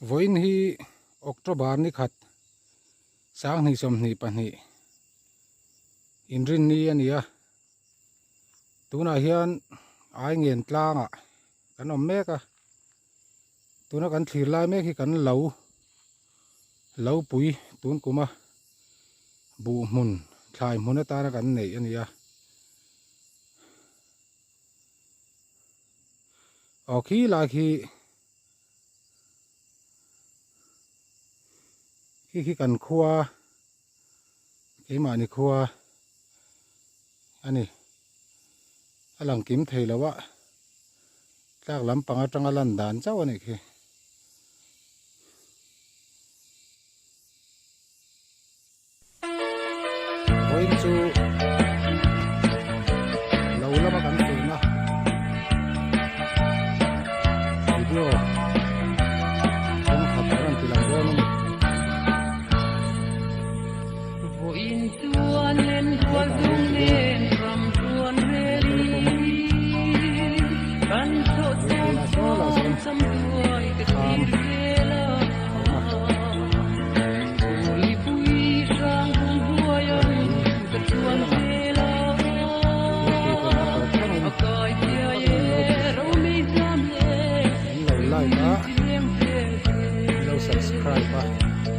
Vawiin hi October ni khat sanghnih sawmhnih pahnih inrinni a ni a, tunah hian Aingen tlangah kan awm mek a, tuna kan thlir lai mek hi kan lo lo pui tun kuma buh hmun thlai hmun atana kan neih a ni a. Aw khi lai khi khi khi kan khua keimahni khua a ni a lang kim thei lo a tlak lampang atanga lan dan chauh a nih khi. Vawiin chu lo lama kan tuna video thenkhat a rawn ti lang dawn a ni. Vawiin chuan len rual dung nen ram tuan relin kan thawh chhawm chhawm cham tuai ka thlir zel a. Min lo subscribe a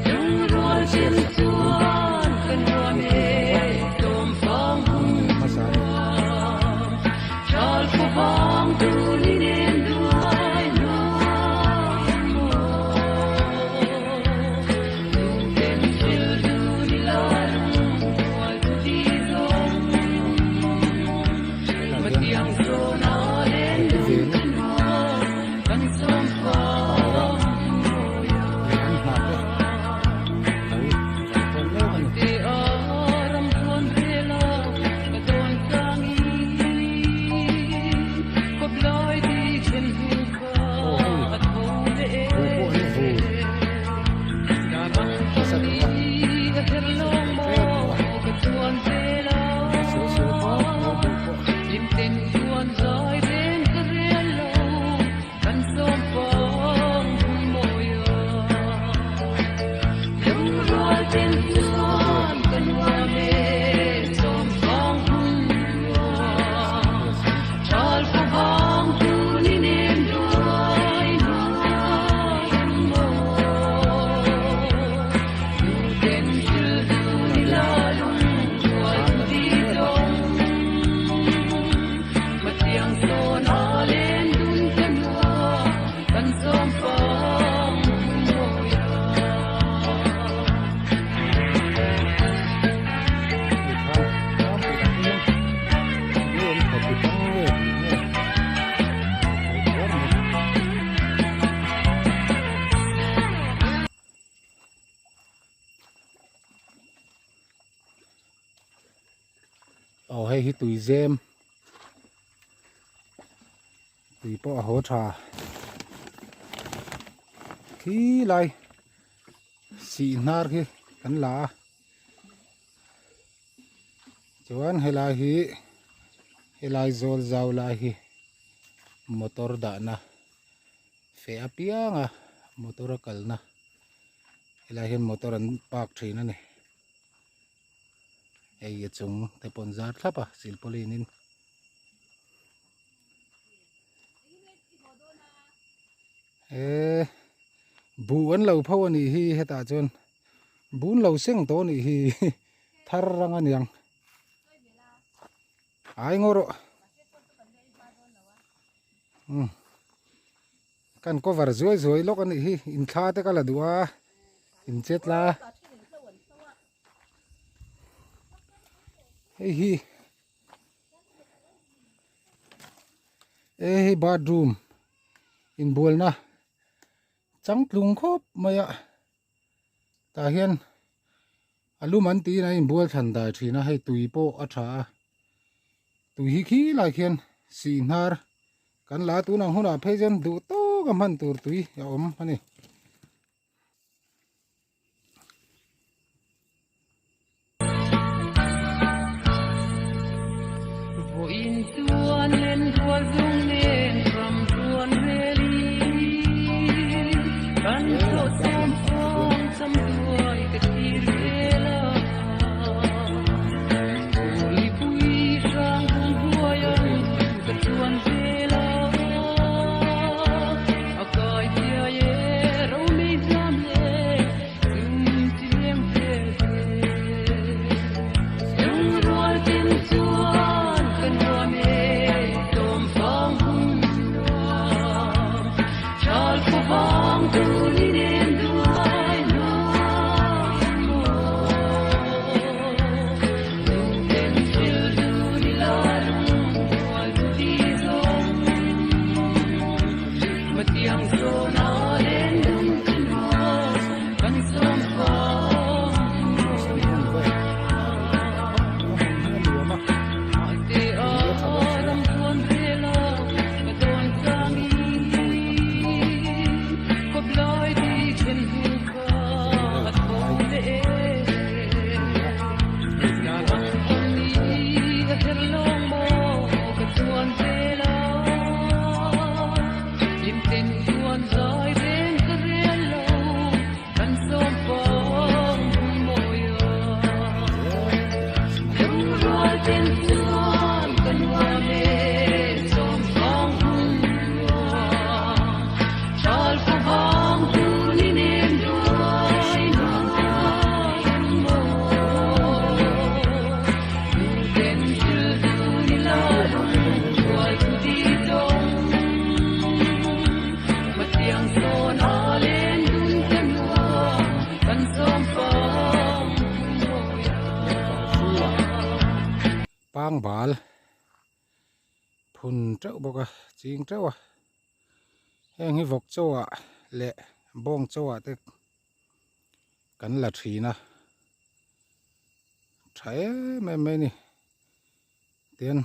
min lo share sak turin hmasa a ni. Aw hei hi tui zem tui pawh a haw tha khi lai sih hnar khi kan la a chuan helai hi helai zawl zau lai hi motor dahna feh apiang a motor a kalna helai hian motor an park thin a ni hei a chung te pawh an zar thlap a silpauline in. Eee buh an lo pho a nih hi hetah chuan bun lo seng tawh a nih hi thar rang a niang ai ngaw rawh umm kan cover zuai zuai lawk a nih hi inthla te ka la duh a in chet la hei hi. E hei bathroom inbualna changtlung khawp mai a tah hian a lum an tiin a inbual thlan dai thin a hei tui pawh a tha a tui hi khi lai khian sih hnar kan la a tunang hunah phei chuan duh tawk a hman tur tui a awm a ni. Vawiin chuan len rual zung nen ram tuan relin kan Pangbal phun teuh bawk a ching teuh a heng hi vawk chaw ah leh bawng chaw ah te kan la thin a tha em em mai a ni tian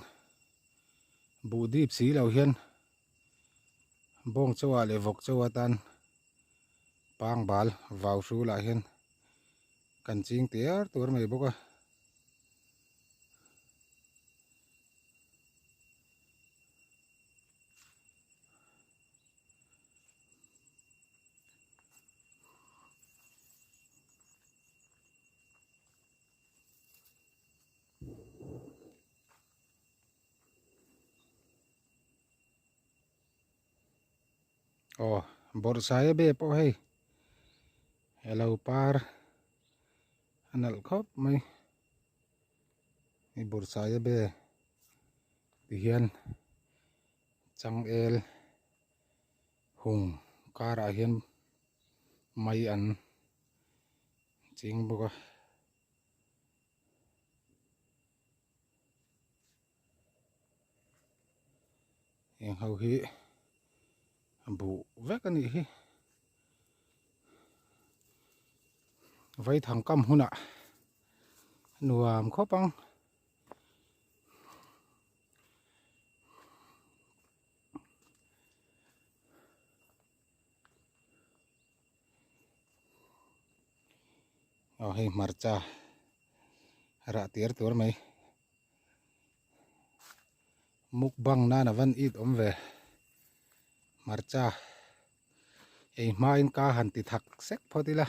buh dip si lo hian bawng chaw ah leh vawk chaw atan pangbal vau hrul ah hian kan ching tiar tur mai bawk a. Aw bawrhsaia be pawh hei alo par a nalh khawp mai hei bawrhsaia be ti hian changel hung karah hian mai an ching bawk a. Heng ho hi buh vek a nih hi vaithang kam hunah nuam khawp ang. Aw hei hmarcha rah tir tur mai mukbang nan a van it awm ve hmarcha ei hmain ka han ti thak sek phawt ila.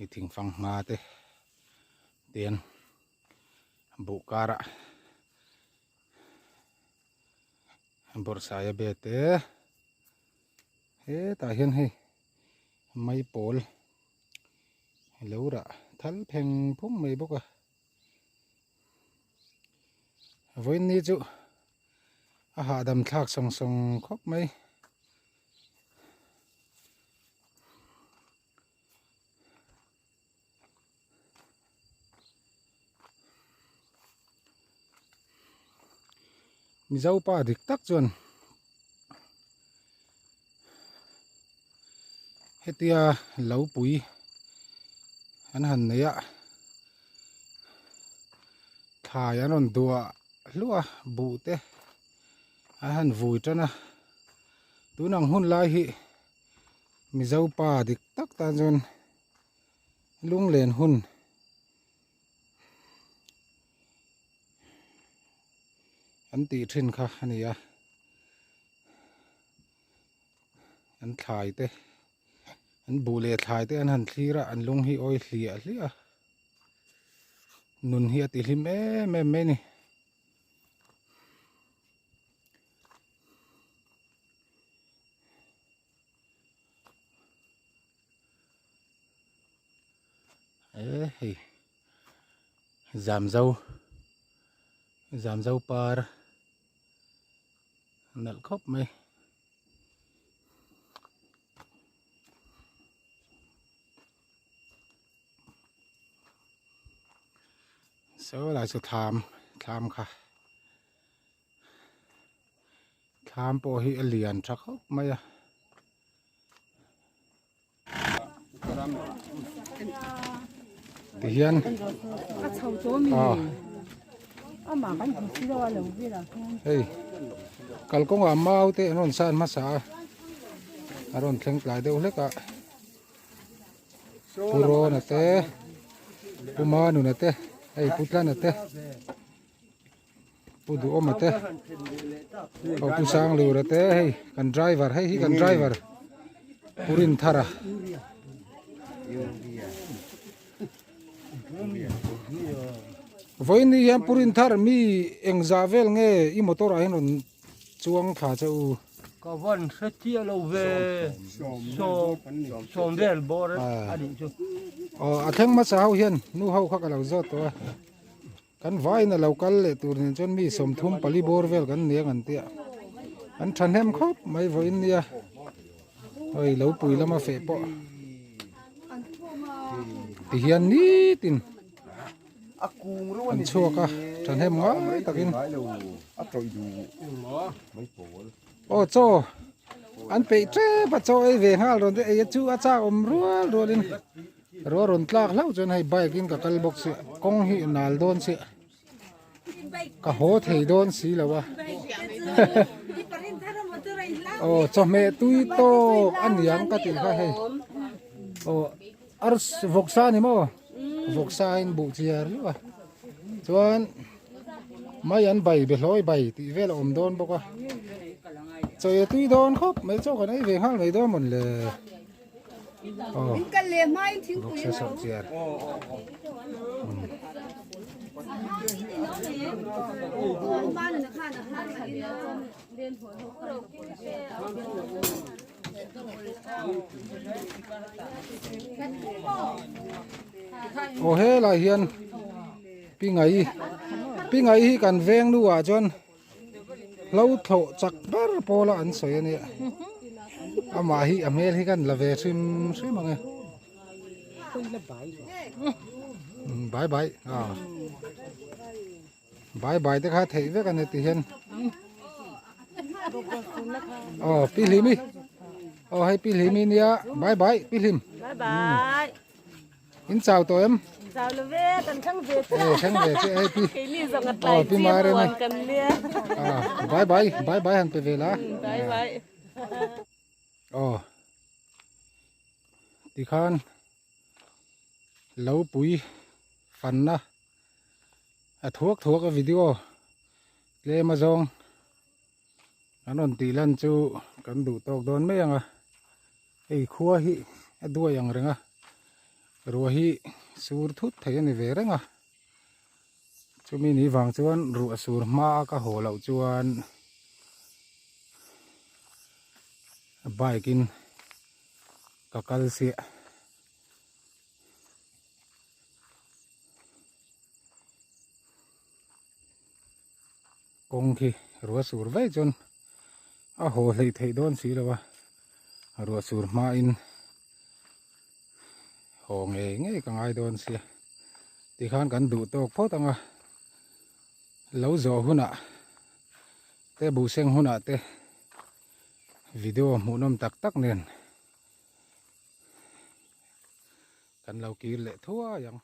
I thingfang hma te tian buh karah bawrhsaia be te hetah hian hei maipawl lo rah thal pheng phung mai bawk a vawiin ni chu a hahdam thlak sawng sawng khawp mai. Mizo pa dik tak chuan hetia lo pui an han nei a thlai an rawn duah hluah a buh te an han vui tan a tun ang hun lai hi Mizo pa dik tak tan chuan lunglen hun an tih thin kha a ni a an thlai te an buh leh thlai te an han thlir a an lung hi awi hliah hliah a nun hi a ti hlim em em mai a ni. E hei zamzo zamzo par nalh khawp mai. Saw lai chu thlam thlam kha. Thlam pawh hi a lian tha khawp mai a. Tihian hei kalkawngah mau te an rawn san hmasa a a rawn thleng tlai deuh hlek a Pu Rawna te Pu Manuna te hei Pu Tlana te. Pu Duhawma te aw Pu Sanglura te hei kan driver hei hi kan driver Pu Rinthara vawiin ni hian Pu Rinthar mi engzah vel nge i motor ah hian rawn chuang thla che u. Ka van hre chiah lo ve sawm sawm vel bawr a nih chu. Aw a thleng hmasa ho hian nu ho kha ka lo zawt tawh a. Kan vain a lo kal leh tur nen chuan mi 34 bawr vel kan nia kan tia. An thahnem khawp mai vawiin nia. Hei lo pui lama feh pawh. Tihian nitin an chhuak a thahnem ngai takin. Aw chaw an peih tep a chaw ei ve nghal rawn te ei a chu a chak awm rual rualin. Ruah rawn tlak hlauh chuan hei bike in ka kal bawk si kawng hi nal dawn si ka haw thei dawn si lo a aw chawhmeh tui tawk a niang ka tih kha hei aw ars vawksa ni maw vawksa in buh chiar luah a chuan mai an bai behlawi bai tih vel a awm dawn bawk a chaw ei tui dawn khawp mai chaw kan ei ve nghal mai dawn mawn le. Aw helai hian pi ngai pi ngai hi kan veng nu ah chuan Hlo thlawh chak ber pawla an sawi a nia amah hi a hmel hi kan la ve hrim hrim ang e bai bai a bai bai te kha theih vek a ni ti hian aw pi hlimi aw hei pi hlimi nia bai bai pi hlim bai bai In chau tawh em? Chau lo ve, kan thleng ve che. Eh, thleng ve che, hei pi. Keini zawng a tlai chi muan kan nia. Ah, bye bye, bye bye han pe ve la. Bye bye. Oh. Tikhan lo pui fanna a thuak thuak a video tlem a zawng An rawn tih lan chu kan duh tawk dawn mai ang a, hei khua hi a duai ang reng a, ruah hi sur thut thei a ni ve reng a, chumi ni vang chuan ruah sur hma a ka haw loh chuan bike in ka kal siah. Kawng khi ruah sur vaih chuan a haw hleih theih dawn si lo a, ruah sur hmain haw ngei ngei ka ngai dawn sia tikhan kan duh tawk phawt ang a, lo zawh hunah te buhseng hunah te video hmuhnawm tak tak nen kan lo kir leh thuai ang.